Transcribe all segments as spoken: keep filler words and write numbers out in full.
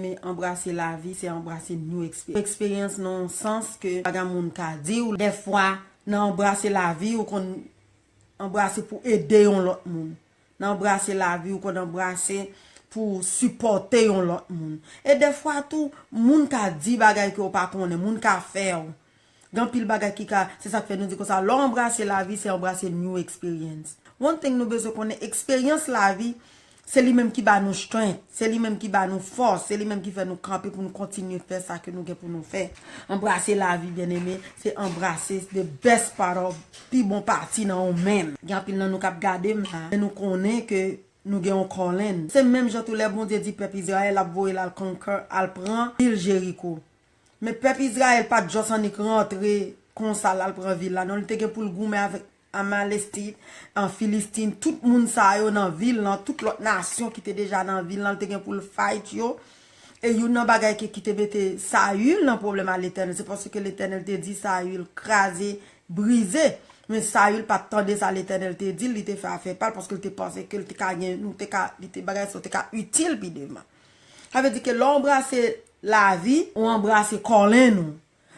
Men anbrase lavi, se anbrase new experience. Experience nan yon sans ke pa gen moun ka di w. Dèfwa, nan anbrase lavi, ou konn anbrase pou ede yon lòt moun. Nan anbrase lavi, ou konn anbrase pou sipòte yon lòt moun. E dèfwa tou, moun ka di bagay ke w pa konnen, moun ka fè w. Gen anpil bagay ki ka, se sa k fè nou di konsa, lè w anbrase lavi, se anbrase new experience. One thing nou bezwen konnen, eksperyans lavi, se li menm ki ba nou strength, se li menm ki ba nou fòs, se li menm ki fè nou kanpe pou nou kontinye fè sa ke nou gen pou nou fè. Anbrase lavi, byeneme, se anbrase the best part of, pi bon pati nan ou menm. Gen anpil nan nou k ap gade m la, men nou konnen ke nou gen yon calling. Se menm jan tou lè Bondye di pèp Izrayèl l ap voye l al conquer, al pran vil Jeriko. Men pèp Izrayèl pa t just annik rantre konsa l al pran vil la, non, li te gen pou l goumen avèk Amalestit, an Filistin, tout moun sa yo nan vil lan, tout lòt nasyon ki te deja nan vil lan, li te gen pou l fight yo. E youn nan bagay ke, ki te mete Sayil nan pwoblèm a Letènèl, se paske Letènèl te di Sayil kraze, brize. Men Sayil pa t tande sa Letènèl te di l, li te fè afè pa l, paske l te panse ke l te ka gen, nou te ka, li te, bagay sa yo te ka itil pi devan. Sa vle di ke lè w anbrase lavi, ou anbrase calling ou.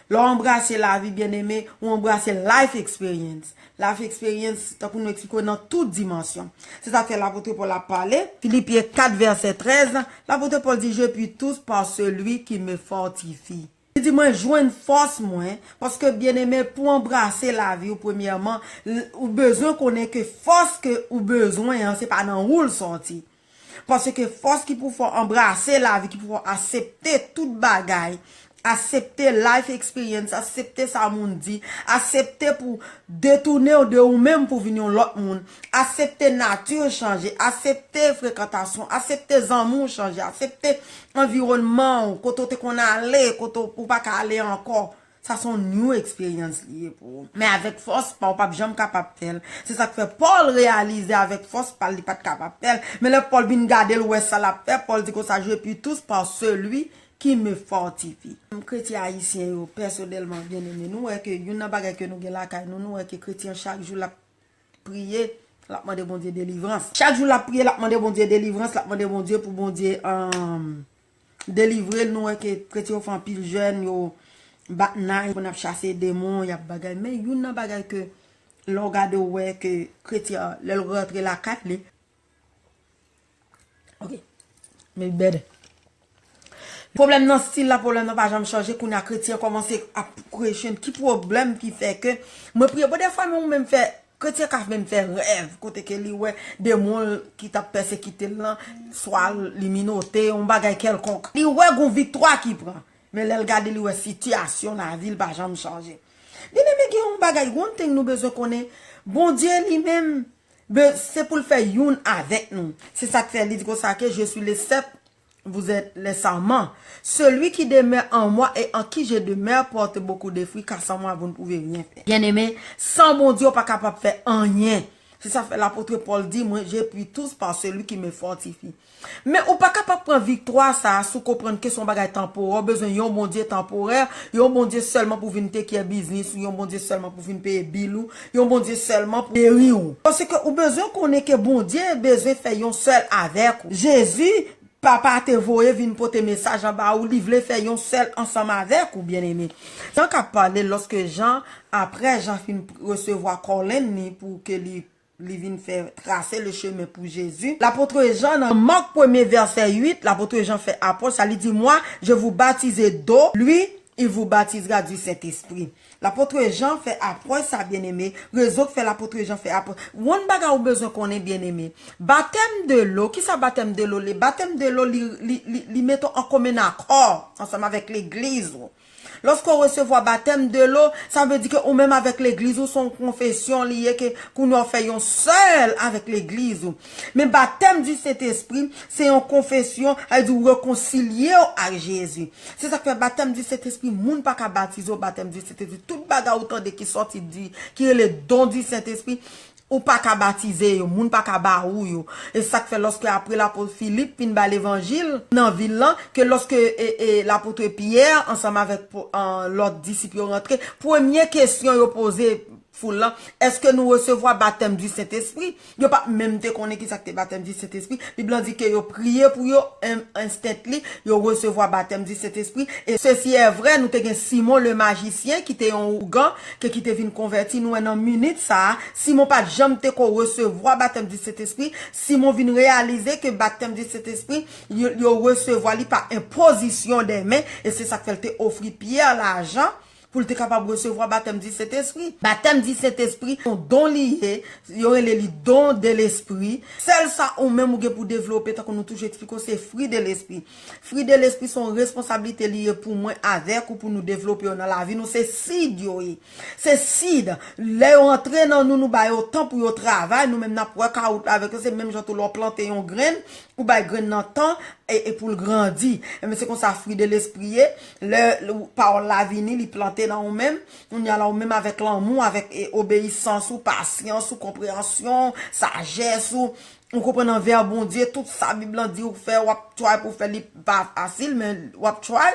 Lè w anbrase lavi, byeneme, ou anbrase life experience. Life experience, tankou nou eksplike w nan tout dimansyon. Se sa k fè lapot Pòl ap pale. Filipyen kat vèsè trèz, lapot Pòl di, je puis tout par celui qui me fortifie. Li di, mwen jwenn fòs mwen, paske byeneme, pou anbrase lavi w, premyèman, l- ou bezwen konnen ke fòs ke ou bezwen an, se pa nan ou l sòti. Paske fòs ki pou fè w anbrase lavi, ki pou fè w aksepte tout bagay, aksepte life experience, aksepte sa moun di, aksepte pou detounen w de ou menm pou vin yon lòt moun, aksepte nati w chanje, aksepte frekantasyon, aksepte zanmi w chanje, aksepte anviwònman w, kote w te konn ale, kote w, ou pa ka ale ankò. Sa se yon new experience li ye pou ou. Men avèk fòs pa w, w p ap janm kapab fè l. Se sa k fè Pòl reyalize avèk fòs pa l, li pa t kapab fè l. Men lè Pòl vin gade l, wè sa l ap fè, Pòl di konsa, je puis tout par celui qui me fortifie. Kretyen ayisyen yo, pèsonèlman, byeneme, nou wè ke youn nan bagay ke nou gen lakay nou, nou wè ke kretyen chak jou l ap priye, l ap mande Bondye delivrans. Chak jou l ap priye, l ap mande Bondye delivrans, l ap mande Bondye pou Bondye, um, delivre l. Nou wè ke kretyen yo fè anpil jèn, yo bat nay, konn ap chase demon, y ap bagay. Men youn nan bagay ke lè w gade w wè ke kretyen an, lè l rantre lakay li, ok, men bèd. Pwoblèm nan stil la, pwoblèm nan pa janm chanje. Kounye a kretyen kòmanse ap question ki pwoblèm ki fè ke mwen priye. Bon, dèfwa menm ou menm fè, kretyen ka menm fè rèv kote ke li wè demon ki t ap pèsekite l lan, swa li minote, yon bagay kèlkonk. Li wè gon viktwa ki pran. Men lè l gade, li wè sitiyasyon lavi l pa janm chanje. Byeneme, gen yon bagay, one thing nou bezwen konnen, Bondye li menm, be- se pou l fè youn avèk nou. Se sa k fè li di konsa ke je suis le cep, vous êtes les sarments. Celui qui demeure en moi et en qui je demeure porte beaucoup de fruits, car sans moi vous ne pouvez rien faire. Byeneme, san Bondye ou pa kapab fè anyen. Se sa fè lapot Pòl di, mwen, je puis tout par celui qui me fortifie. Men ou pa kapab pran viktwa sa a si w konprann ke se yon bagay tanporè, ou bezwen yon Bondye tanporè, yon Bondye sèlman pou vin take care biznis ou, yon Bondye sèlman pou vin peye bil ou, yon Bondye sèlman pou geri w. Paske ou bezwen konnen ke Bondye bezwen fè yon sèl avèk ou. Jezi, Papa te voye vin pote mesaj lan ba ou, li vle fè yon sèl ansanm avèk ou, byeneme. Jan k ap pale, lòske Jan, apre Jan fin resevwa calling li pou ke li li vin fè trase le chemen pou Jezi. Lapot Jan, nan Mak premye vèsè uit, lapot Jan fè apwòch sa, li di, moi, je vous baptise d'eau, lui, il vous baptisera du Saint-Esprit. Lapot Jan fè apwòch sa, byeneme, rezon k fè lapot Jan fè apwòch. Yon bagay ou bezwen konnen, byeneme. Batèm de lo, kisa batèm de lo li? Batèm de lo, li, li, li, li mete w an komen akò ansanm avèk legliz ou. Lòske w resevwa batèm de lo, sa vle di ke ou menm avèk legliz ou, se yon konfesyon li ye, ke kounye a w fè yon sèl avèk legliz ou. Men batèm di Sentespri, se yon konfesyon, sa vle di w rekonsilye w ak Jezi. Se sa k fè batèm di Sentespri, moun pa ka batize w batèm di Sentespri. Tout bagay ou tande ki sòti di, ki rele don di Sentespri, ou pa ka batize yo, moun pa ka ba ou yo. E sa k fè lòske apre lapot Filip fin ba levanjil nan vil lan, ke lòske, e, e, lapot Pyè ansanm avèk po- an, lòt disip yo rantre, premye kesyon yo poze foul lan, èske nou resevwa batèm di Sentespri? Yo pa menm te konnen ki sa k te batèm di Sentespri. Bib lan di ke yo priye pou yo, en- instantly, yo resevwa batèm di Sentespri. E sesi è vrè, nou te gen Simon le majisyen ki te yon ougan, ke ki te vin konvèti. Nou wè nan minit sa a, Simon pa t janm te ko resevwa batèm di Sentespri. Simon vin reyalize ke batèm di Sentespri, yo, yo resevwa li pa enpozisyon de men, e se sa k fè l te ofri Pyè lajan pou l te kapab resevwa batèm di Sentespri. Batèm di Sentespri, yon don li ye, yo rele li don de lespri. Sèl sa ou menm ou gen pou devlope, tankou nou toujou eksplike w, se fwi de lespri. Fwi de lespri se yon responsablite li ye pou mwen avèk ou, pou nou devlope yo nan lavi nou. Se sid yo ye. Se sid. Lè yo antre nan nou, nou ba yo tan pou yo travay, nou menm n ap work out avèk yo. Se menm jan tou lè w plante yon grenn, ou bay grenn nan tan e, e pou l grandi. Ebyen, se konsa fwi de lespri ye. Lè, lè pawòl la vini, li plante nan ou menm. Kounye a la, ou menm avèk lanmou, avèk e, obeyisans ou, pasyans ou, konpreyansyon, sajès ou, ou konprann anvè Bondye, tout sa Bib lan di ou fè, w ap try pou w fè, li pa fasil, men w ap try.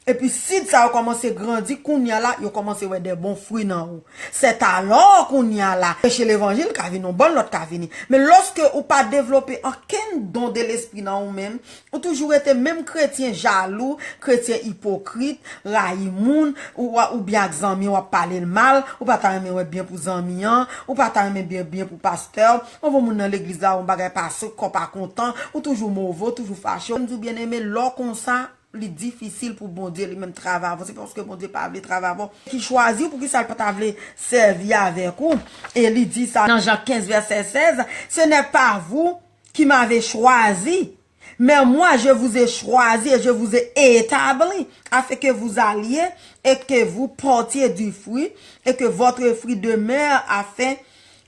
Epi sid sa yo kòmanse grandi, kounye a la, yo kòmanse wè de bon fwi nan ou. Sètalò kounye a la, preche levanjil ka vini, yon bann lòt ka vini. Men lòske ou pa devlope ankenn don de lespri nan ou menm, ou toujou rete menm kretyen jalou, kretyen ipokrit, rayi moun, ou, oubyen ak zanmi w ap pale l mal, ou pa ta renmen wè byen pou zanmi an, ou pa ta renmen byen, byen pou pastè, ou wè moun nan legliz la, yon bagay pase, kò pa kontan, ou toujou move, ou toujou fache. M di w byeneme, lè w konsa, li difisil pou Bondye li menm travay avè w. Se paske Bondye pa vle travay avè w. Ki chwazi w, poukisa l pa ta vle sèvi avèk ou? E li di sa nan Jan kenz vèsè sèz, Ce n'est pas vous qui m'avez choisi, mais moi je vous ai choisi et je vous ai établi, afin que vous alliez et que vous portiez du fruit, et que votre fruit demeure, afin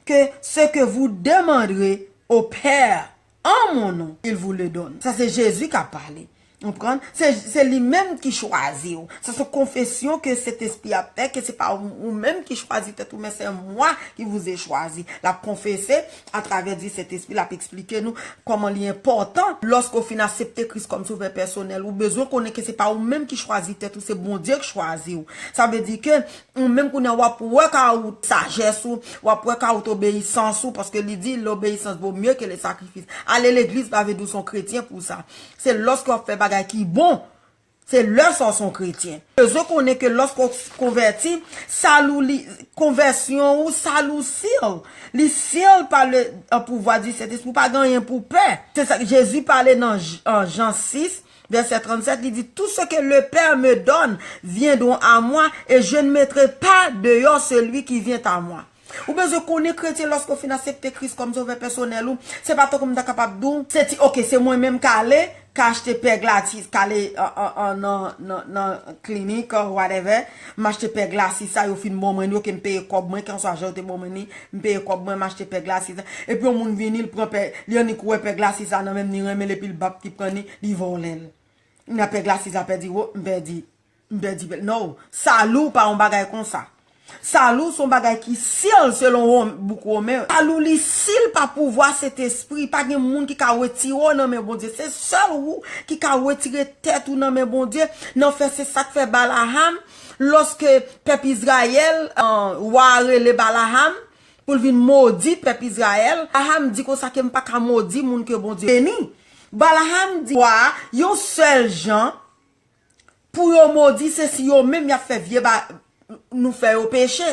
que ce que vous demanderez au Père en mon nom, il vous le donne. Sa se Jezi k ap pale. Ou konprann? Se, se li menm ki chwazi w. Sa se yon konfesyon ke Sentespri ap fè, ke se pa ou, ou menm ki chwazi tèt ou, men c'est moi qui vous ai choisi. L ap konfese atravè di Sentespri, l ap eksplike nou kòman li enpòtan lòske w fin aksepte Kris kòm sovè pèsonèl. Ou bezwen konnen ke se pa ou menm ki chwazi tèt ou, se Bondye ki chwazi w. Sa vle di ke ou menm kounye a w ap work out sajès ou, w ap work out obeyisans ou, paske li di, l'obéissance vaut mieux que le sacrifice. Ale legliz pa vle di w se yon kretyen pou sa. Se lòske w ap fè bagay ki bon, se lè sa w se yon kretyen. Bezwen konnen ke lòske w konvèti, salu li, konvèsyon ou, salu w seal. Li seal pa le, an pouvwa di Sentespri, ou pa gen anyen pou pè. Se sa Jezi pale nan J- an Jan sis, vèsè trannsèt, li di, Tout ce que le Père me donne viendront à moi, et je ne mettrai pas dehors celui qui vient à moi. Ou bezwen konnen kretyen lòske w fin aksepte Kris kòm sovè pèsonèl ou. Se pa tankou m ta kapab di w, se ti, oke, se mwen menm k ale, k achte pè glasis, k ale an, an, an, nan, nan, nan klinik, whatever. M achte pè glasis sa, yo fin ban mwen yo, ke m peye kòb mwen, kèlkanswa jan yo te ban mwen li, m peye kòb mwen, m achte pè glasis sa. Epi yon moun vini, l pran pè, li annik wè pè glasis sa nan men m, li renmen l, epi l bap ki pran li, li vòlè l. Nan pè glasis la pèdi, wo, m pèdi, m pèdi pè. No, salu pa yon bagay konsa. Salu se yon bagay ki seal selon Wom- bouk Women. Salu li seal pa pouvwa Sentespri. Pa gen moun ki ka retire w nan men Bondye. Se sèl ou ki ka retire tèt ou nan men Bondye. Nan fè se sa k fè Balaham, lòske pèp Izrayèl, an, wa a rele Balaham, pou l vin modi pèp Izrayèl. Balaham di konsa ke m pa ka modi moun ke Bondye beni. Balaham di wa a, yon sèl jan pou yo modi, se si yo menm y ap fè vye ba nou fè yo peche.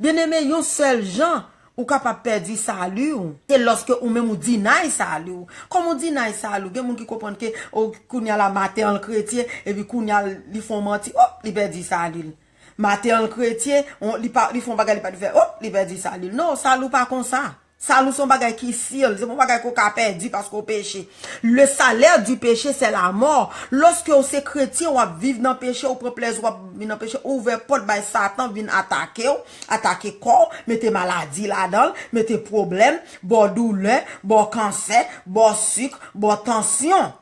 Byeneme, yon sèl jan ou kapab pèdi sali w, se lòske ou menm ou deny sali w. Kòman w deny sali w? Gen moun ki konprann ke, o, kounye a la, maten an l kretyen, epi kounye a li fè yon manti, op, li pèdi sali l. Maten an l kretyen, on, li pa, li fè yon bagay li pa t fè, op, li pèdi sali l. Non, sali w pa konsa. Sali w se yon bagay ki seal, se pa yon bagay ke w ka pèdi paske w peche. Le salaire du péché, c'est la mort. Lòske w se kretyen, w ap viv nan peche, ou pran plèzi, w ap viv nan peche, ou ouvè pòt bay Satan vin atake w, atake kò w, mete maladi ladan l, mete pwoblèm, ba w doulè, ba w kansè, ba w sik, ba w tansyon.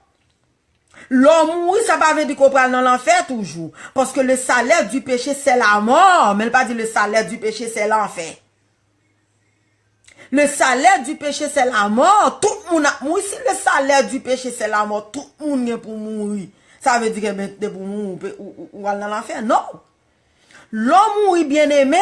Lè w mouri, sa pa vle di ke w pral nan lanfè toujou. Paske le salaire du péché, c'est la mort. Men l pa di le salaire du péché, c'est l'enfer. Le salaire du péché, c'est la mort. Tout moun ap mouri. Si le salaire du péché, c'est la mort, tout moun gen pou mouri. Sa vle di ke, ben, depi w mouri, ou pe- ou, ou, ou al nan lanfè? Non. Lè w mouri, byeneme,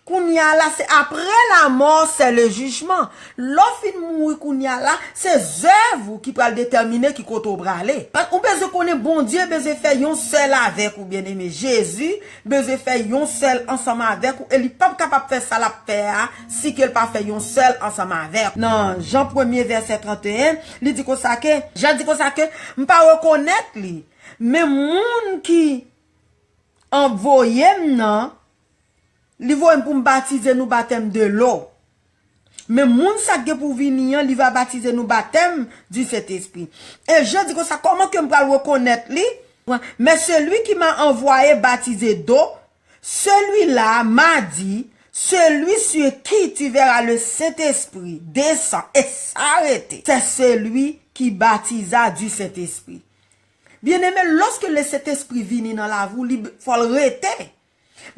Kounye a la, se après la mort, c'est le jugement. Lè w fin mouri kounye a la, se zèv ou ki pral detèmine ki kote w prale. Ou bezwen konnen Bondye bezwen fè yon sèl avèk ou, byeneme. Jezi bezwen fè yon sèl ansanm avèk ou, e li p ap kapab fè sa l ap fè a si ke l pa fè yon sèl ansanm avèk ou. Nan Jan premye vèsè trannteyen, li di konsa ke, Jan di konsa ke, "M pa rekonèt li, men moun ki anvoye m nan, li voye m pou m batize nou batèm de lo. Men moun sa k gen pou vini an, li va batize nou batèm di Sentespri." E Jan di konsa, "Kòman ke m pral rekonèt li? Mais celui qui m'a envoyé baptiser d'eau, celui-là m'a dit, celui sur qui tu verras le Saint-Esprit descend et s'arrêter, c'est celui qui baptisa du Saint-Esprit." Byeneme, lòske le Sentespri vini nan lavi w, li fò l rete.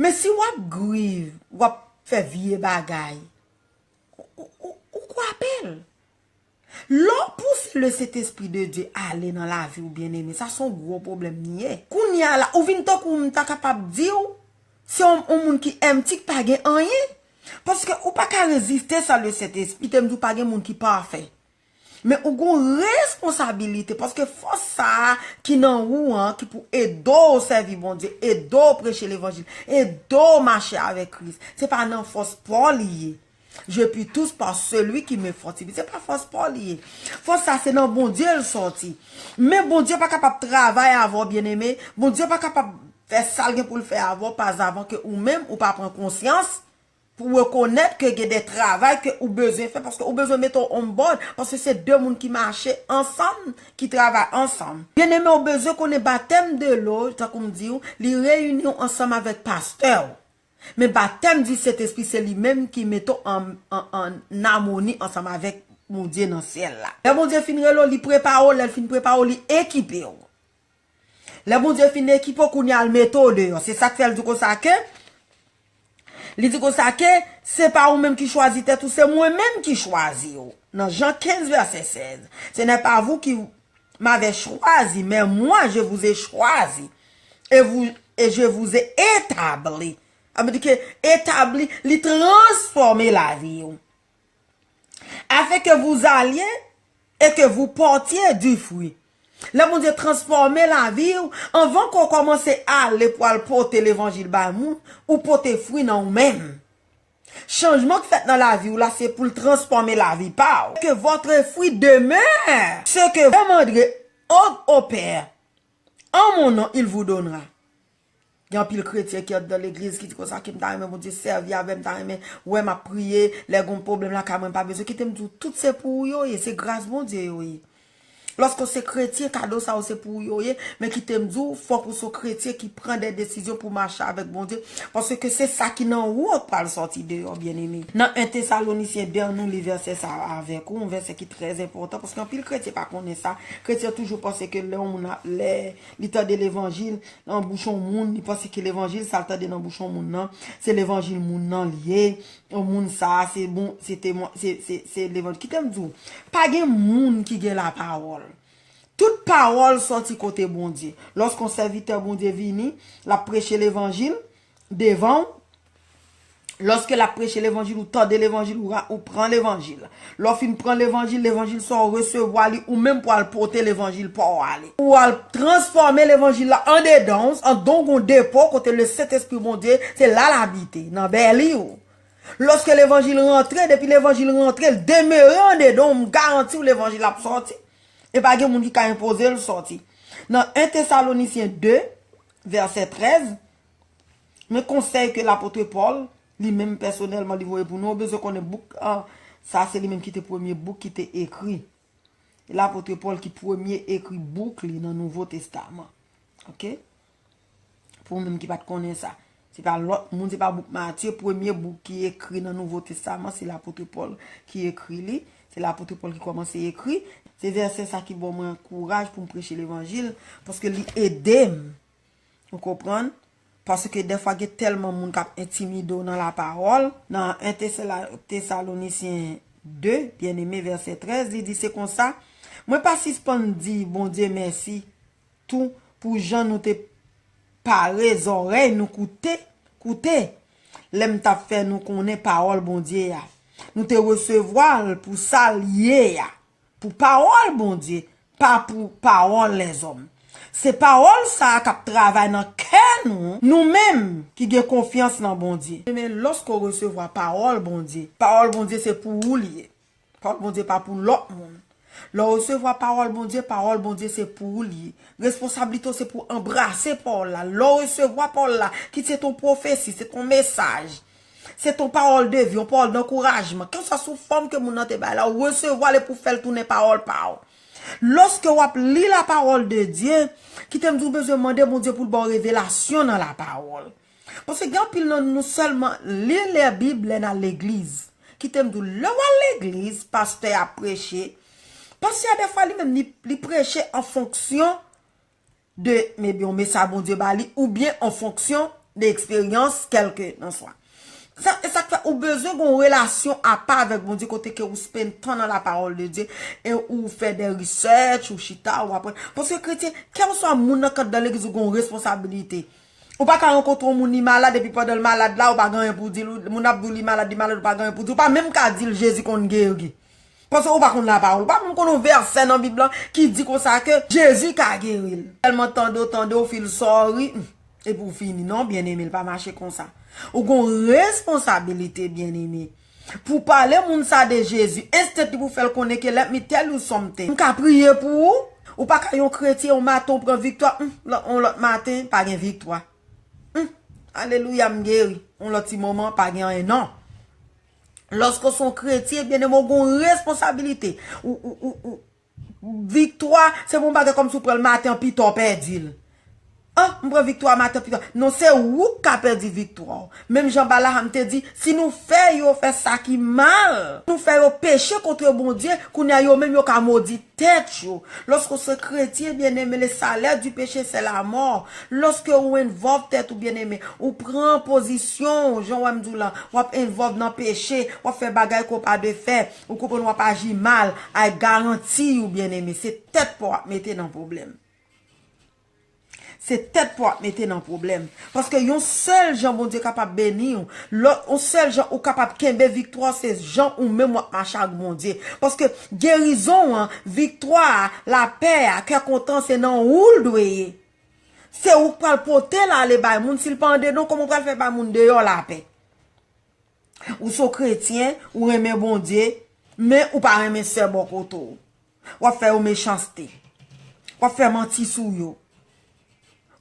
Men si w ap griv, w ap fè vye bagay, ou, ou, ou, ou kwape l. Lè w pouse le Sentespri de Dye ale nan lavi w, byeneme, sa se yon gwo pwoblèm li ye. Kounye a la, ou vin tankou m ta kapab di w, se yon, yon moun ki empty, ki pa gen anyen. Paske ou pa ka reziste san le Sentespri. Kite m di w, pa gen moun ki pafè. Men ou gon responsabilite, paske fòs sa a ki nan ou an, ki pou ede w sèvi Bondye, ede w preche levanjil, ede w mache avèk Kris. Se pa nan fòs pa w li ye. "Je puis tout par celui qui me fortifie." Se pa fòs pa w li ye. Fòs sa se nan Bondye l sòti. Men Bondye pa kapab travay avè w, byeneme. Bondye pa kapab fè sa l gen pou l fè avè w, pazavan ke ou menm ou pa pran konsyans pou w rekonèt ke gen de travay ke ou bezwen fè, paske ou bezwen mete w on board, paske se de moun ki mache ansanm, ki travay ansanm. Byeneme, ou bezwen konnen batèm de lo, tankou m di w, li reyini w ansanm avèk pastè w. Men batèm di Sentespri, se li menm ki mete w an, an, an amoni ansanm avèk Bondye nan syèl la. Lè Bondye fin rele w, li prepare w, lè l fin prepare w, li ekipe w. Lè Bondye fin ekipe w, kounye a l mete w deyò. Se sa k fè l di konsa ke, li di konsa ke, "Se pa ou menm ki chwazi tèt ou, se mwen menm ki chwazi w." Nan Jan kenz vèsè sèz, "Ce n'est pas vous qui m'avez choisi, mais moi je vous ai choisi, et vous, et je vous ai établi." Sa vle di ke etabli, li transfòme lavi w. "Afin que vous alliez et que vous portiez du fruit." Lè Bondye transfòme lavi w, anvan ke w kòmanse ale pou al pote levanjil bay moun, ou pote fwi nan ou menm. Chanjman k fèt nan lavi w la, se pou l transfòme lavi pa w. "Que votre fruit demeure. Ce que vous demanderez au, au Père en mon nom, il vous donnera." Gen anpil kretyen ki anndan legliz ki di konsa ke, "M ta renmen Bondye sèvi avè m, m ta renmen wè m ap priye, lè gon pwoblèm lakay mwen, m pa bezwen." Kite m di w, tout se pou ou yo ye, se gras Bondye yo ye. Lòske w se kretyen, kado sa yo se pou ou yo ye, men kite m di w, fòk ou se yon kretyen ki pran de desizyon pou mache avèk Bondye, paske se sa ki nan ou an k pral sòti deyò, byeneme. Nan en Tesalonisyen de, ann nou li vèsè sa a avèk ou, yon vèsè ki trè enpòtan, paske anpil kretyen pa konnen sa. Kretyen toujou panse ke lè yon moun ap, lè li tande levanjil nan bouch yon moun, li panse ke levanjil sa l tande nan bouch yon moun nan, se levanjil moun nan li ye. Yon moun sa a, se bon, se temwen, se, se, se levanjil. Kite m di w, pa gen moun ki gen lapawòl. Tout pawòl sòti kote Bondye. Lòske yon sèvitè Bondye vini, l ap preche levanjil devan w, lòske l ap preche levanjil, ou tande levanjil, ou ra-, ou pran levanjil. Lè w fin pran levanjil, levanjil sa w resevwa li, ou menm pou al pote levanjil pa w ale. Ou al transfòme levanjil la andedan w, andedan w gon depo kote le Sentespri Bondye, se la l abite, nan bèli w. Lòske levanjil rantre, depi levanjil rantre, l demere andedan w, m garanti w levanjil ap sòti. E pa gen moun ki ka enpoze l sòti. Nan en Tesalonisyen de, vèsè trèz, men konsèy ke lapot Pòl, li menm pèsonèlman, li voye pou nou, ou bezwen konnen bouk, ah, sa se li menm ki te premye bouk ki te ekri. Lapot Pòl ki premye ekri bouk li nan Nouvo Testaman. Oke? Pou ou menm ki pa t konnen sa. Se pa lòt moun, se pa bouk Matye, premye bouk ki ekri nan Nouvo Testaman, se lapot Pòl ki ekri li. Se lapot Pòl ki kòmanse ekri. Se vèsè sa ki ban mwen kouraj pou m preche levanjil, paske li ede m. Ou konprann? Paske dèfwa gen tèlman moun k ap entimide w nan lapawòl. Nan en Tesala-, Tesalonisyen de, byeneme, vèsè trèz, li di se konsa, mwen pa sispann di Bondye mèsi tou pou jan nou te pare zòrèy nou koute, koute. Lè m t ap fè nou konnen pawòl Bondye a, nou te resevwa l pou sa l ye a, pou pawòl Bondye, pa pou pawòl lèzòm. Se pawòl sa a k ap travay nan kè nou, nou menm ki gen konfyans nan Bondye. Men lòske w resevwa pawòl Bondye, pawòl Bondye se pou ou l ye. Pawòl Bondye pa pou lòt moun. Lè w resevwa pawòl Bondye, pawòl Bondye se pou ou l ye. Responsablite w se pou w anbrase pawòl la. Lè w resevwa pawòl la, kit se t on pwofesi, se t on mesaj, se t on pawòl de vi, on pawòl dankourajman, kèlkeswa sou fòm ke moun nan te bay la, w resevwa l e pou w fè l tounen pawòl pa w. Lòske w ap li la parole de Dieu, kite m di w bezwen mande Bondye pou l ba w revelasyon nan lapawòl. Paske gen anpil nan nou sèlman li lè Bib lè n al legliz. Kite m di w, lè w al legliz, pastè a preche, pastè a dèfwa li menm li, li preche an fonksyon de, ebyen, yon mesaj Bondye ba li, oubyen an fonksyon de eksperyans kèlke nan swa. Sa, e sa k fè ou bezwen gen yon relasyon apa avèk Bondye kote ke ou spend tan nan lapawòl de Dye e ou fè de research, ou chita, ou aprann. Paske kretyen, kèlkeswa moun nan k anndan legliz ou gen yon responsabilite. Ou pa ka rankontre yon moun li malad epi pandan l malad la, ou pa gen anyen pou w di l, moun ap di w li malad, li malad, ou pa gen anyen pou w di l, ou pa menm ka di l Jezi konn geri. Paske ou pa konn lapawòl. Ou pa menm konn yon vèsè nan Bib lan ki di konsa ke Jezi ka geri l. Tèlman tande w, tande w, feel sorry, hmm, epi w fini. Non, byeneme, l pa mache konsa. Ou gen yon responsabilite, byeneme. Pou pale moun sa de Jezi, instantly pou fè l konnen ke let me tell you something. M ka priye pou ou. Ou pa ka yon kretyen, yon maten w pran viktwa, hmm, lò- yon lòt maten, pa gen viktwa. Hmm, alelouya, m geri. Yon lòt ti moman, pa gen anyen, non. Lòske w se yon kretyen, byeneme, w gen yon responsabilite. Ou, ou, ou, ou, viktwa, se pa yon bagay kòmsi w pran l maten an pita w pèdi l. An, m pran viktwa maten an pita. Non, se ou k ka pèdi viktwa w. Menm jan Balaam te di, si nou fè yo fè sa ki mal, nou fè yo peche kont Bondye, kounye a yo menm yo ka modi tèt yo. Lòske w se kretyen, byeneme, le salaire du péché, c'est la mort. Lòske ou envolve tèt ou, byeneme, ou pran pozisyon, jan w wè m di w lan, w ap envolve nan peche, w ap fè bagay ke w pa dwe fè, ou konprann, w ap aji mal, ay garanti w, byeneme, se tèt pa w ap mete nan pwoblèm. Se tèt pa w ap mete nan pwoblèm. Paske yon sèl jan Bondye kapab beni w, lò- yon sèl jan ou kapab kenbe viktwa w, se jan ou menm w ap mache ak Bondye. Paske gerizon an, viktwa a, lapè a, kè kontan, se nan ou l dwe ye. Se ou k pral pote l ale bay moun, si l pa andedan w, kòman w pral fè bay moun deyò lapè? Ou se yon kretyen, ou renmen Bondye, men ou pa renmen sè bò kote w. W ap fè yo mechanste. W ap fè manti sou yo.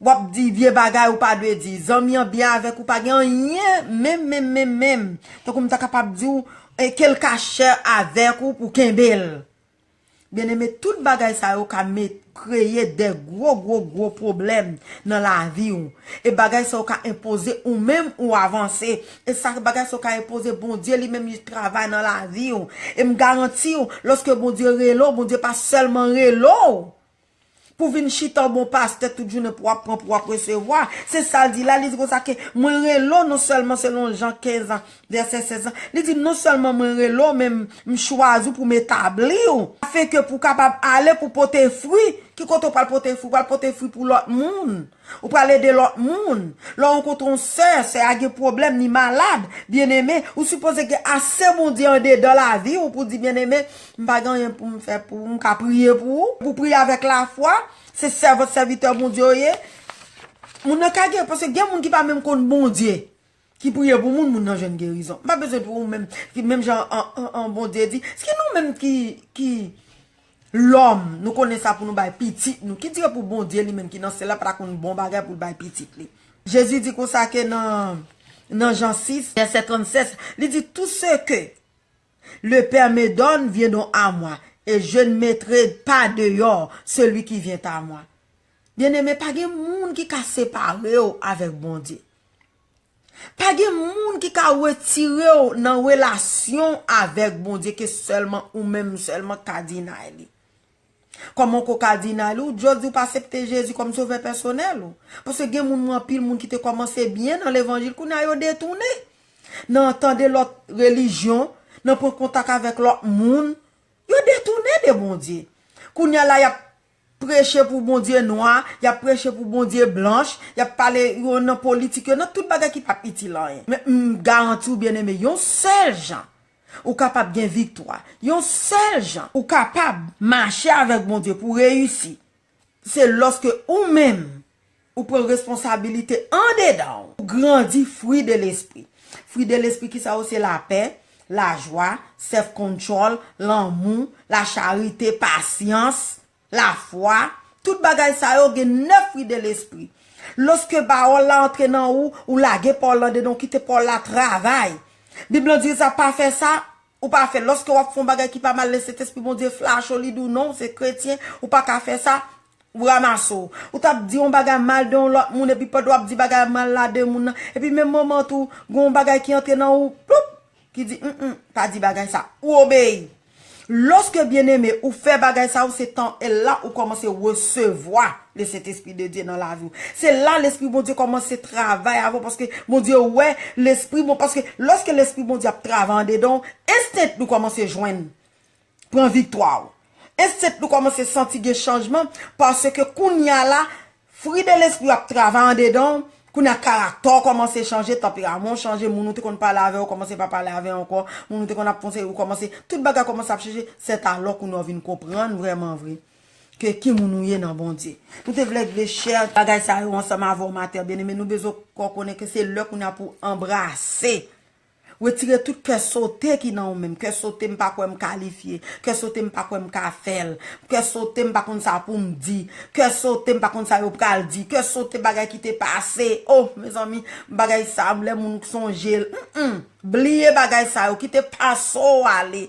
W ap di vye bagay ou pa dwe di. Zanmi an byen avèk ou, pa gen anyen, menm, menm, menm, menm. Tankou m ta kapab di w, e, ke l ka share avèk ou pou kenbe l. Byeneme, tout bagay sa yo ka met, kreye de gwo, gwo, gwo pwoblèm nan lavi w. E bagay sa yo ka enpoze ou menm ou avanse. E sa, bagay sa yo ka enpoze Bondye li menm li travay nan lavi w. E m garanti w, lòske Bondye rele w, Bondye pa sèlman rele w pou vin chita yon bon pastè tout jounen pou w ap pran, pou w ap resevwa. Se sa l di la, li di konsa ke mwen rele w non sèlman selon Jan kenz an, vèsè sèz lan. Li di, non sèlman mwen rele w, men m, m chwazi w pou m etabli w. Afenke pou w kapab ale pou pote fwi. Ki kote w pral pote fwi? W pral pote fwi pou lòt moun. Ou pral ede lòt moun. Lè w rankontre yon sè, sè a gen pwoblèm, li malad, byeneme, ou sipoze gen ase Bondye andedan lavi w pou di, byeneme, m pa gen anyen pou m fè pou ou, m ka priye pou ou. Pou priye avèk lafwa, se sèvant, sèvitè Bondye w ye. Moun nan ka gen, paske gen moun ki pa menm konn Bondye. Ki priye pou moun, moun nan jwenn gerizon. M pa bezwen pou ou menm, ki menm jan an, an, an Bondye di, ki nou menm ki, ki lòm, nou konnen sa pou nou bay pitit nou. Ki dire pou Bondye li menm ki nan syèl la pa ta konn bon bagay pou l bay pitit li. Jezi di konsa ke nan, nan Jan sis, vèsè trannsenk, li di, tout ce que le Père me donne viendront à moi, et je ne mettrai pas dehors celui qui vient à moi. Byeneme, pa gen moun ki ka separe w avèk Bondye. Pa gen moun ki ka retire w nan relasyon avèk Bondye ke sèlman ou menm sèlman ka deny li. Kòman w ko ka deny li? Ou just di w pa aksepte Jezi kòm sovè pèsonèl ou. Paske gen moun, anpil moun ki te kòmanse byen nan levanjil, kounye a yo detounen. Nan tande lòt relijyon, nan pran kontak avèk lòt moun, yo detounen de Bondye. Kounye a la, y ap preche pou Bondye nwa, y ap preche pou Bondye blanch, y ap pale yo nan politik, yo nan tout bagay ki p ap itil anyen. Men m garanti w, byeneme, yon sèl jan ou kapab gen viktwa, yon sèl jan ou kapab mache avèk Bondye pou reyisi, se lòske ou menm ou pran responsabilite andedan w, ou grandi fwi de lespri. Fwi de lespri ki sa yo? Se lapè, lajwa, self control, lanmou, lacharite, pasyans, lafwa. Tout bagay sa yo gen nèf fwi de lespri. Lòske pawòl la antre nan ou, ou lage pawòl la andedan w, kite pawòl la travay. Bib lan di sa, pa fè sa, ou pa fè. Lòske w ap fè yon bagay ki pa mal, Sentespri Bondye flache w, li di w non, w se kretyen, ou pa ka fè sa, ou ranmase w. Ou t ap di yon bagay mal de yon lòt moun, epi pandan w ap di bagay mal la de moun nan, epi menm moman tou, gen yon bagay ki antre nan ou, ploup, ki di, mm, mm, pa di bagay sa. Ou obeyi. Lòske, byeneme, ou fè bagay sa yo, se tan, e la ou kòmanse resevwa le Sentespri de Dye nan lavi w. Se la Lespri Bondye kòmanse travay avè w, paske Bondye wè Lespri Bon, paske lòske Lespri Bondye ap travay andedan w, enstant nou kòmanse jwenn, pran viktwa w. Enstant nou kòmanse santi gen chanjman, paske kounye a la, fwi de lespri ap travay andedan w, kounye a karaktè w kòmanse chanje, tanperaman w chanje, moun ou te konn pale avè yo kòmanse pa pale avè yo ankò, moun ou te konn ap panse yo kòmanse, tout bagay kòmanse ap chanje, sèt alò kounye a w vin konprann vrèman vre ke ki moun ou ye nan Bondye. Nou te vle vle chè bagay sa yo ansanm avè w, ma tè byeneme, nou bezwen kò konnen ke se lè kounye a pou anbrase. Retire tout kè sote ki nan ou menm. Kè sote, m pa kwè m kalifye. Kè sote, m pa kwè m ka fè l. Kè sote, m pa konn sa pou m di. Kè sote, m pa konn sa yo pral di. Kè sote, bagay ki te pase. Oh, mezanmi, bagay sa, lè moun sonje l. Mm, mm. Bliye bagay sa yo, kite pase w ale.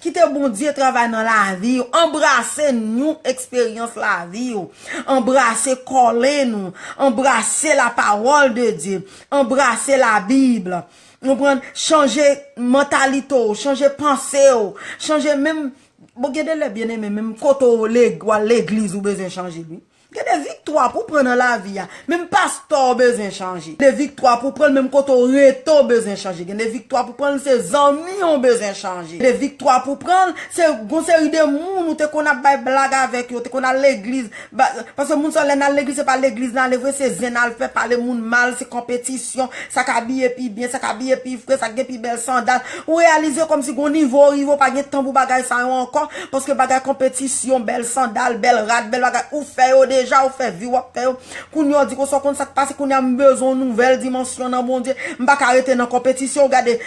Kite Bondye travay nan lavi w. Anbrase new eksperyans lavi w. Anbrase calling ou. Anbrase la parole de Dieu. Anbrase la Bible. Ou konprann? Chanje mantalite w, chanje panse w, chanje menm, bon, gen de lè, byeneme, menm kote w le-, w al legliz ou bezwen chanje, wi. Gen de viktwa pou pran nan lavi a. Menm pastè w bezwen chanje. De viktwa pou pran, menm kote w rete w bezwen chanje. Gen de viktwa pou pran, se zanmi w bezwen chanje. De viktwa pou pran, se gon seri de moun ou te konn ap bay blag avèk yo, te konn al legliz. Ba-, paske moun sa lè n al legliz, se pa legliz n ale vre, se zen n al fè, pale moun mal, se konpetisyon, sa k abiye pi byen, sa k abiye pi fre, sa k gen pi bèl sandal. Ou reyalize kòmsi gon nivo ou rive, ou pa gen tan pou bagay sa yo ankò, paske bagay konpetisyon, bèl sandal, bèl rad, bèl bagay, ou fè yo deja, ou fè vi w ap fè yo. Kounye a w di konsa w konn sa k pase, kounye a m bezwen yon nouvèl dimansyon nan Bondye, m pa ka rete nan konpetisyon, gade,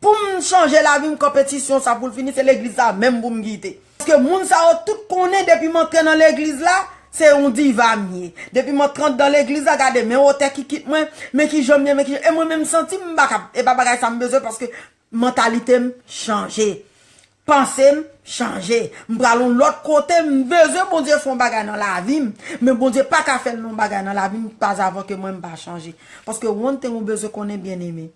pou m chanje lavi m, konpetisyon sa pou l fini, se legliz la menm pou m kite. Paske moun sa yo tout konnen depi m antre nan legliz la, se yon diva m ye. Depi m antre anndan legliz la, gade, men wotè ki kit mwen, men kijan m ye, men kijan, e mwen menm m santi m pa kab, e pa bagay sa m bezwen paske mantalite m chanje. Panse m chanje. M pral yon lòt kote, m bezwen Bondye fè yon bagay nan lavi m. Men Bondye pa ka fè l yon bagay nan lavi m, pa avan ke mwen m pa chanje. Paske one thing ou bezwen konnen, byeneme.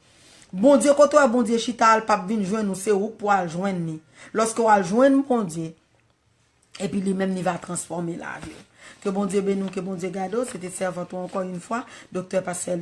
Bondye, kote w wè Bondye chita a, l p ap vin jwenn ou, se ou k pou al jwenn li. Lòske w al jwenn Bondye, epi li menm li va transfòme lavi w. Ke Bondye beni w, ke Bondye gade w. Se te sèvant ou ankò yon fwa, Doktè Pascelle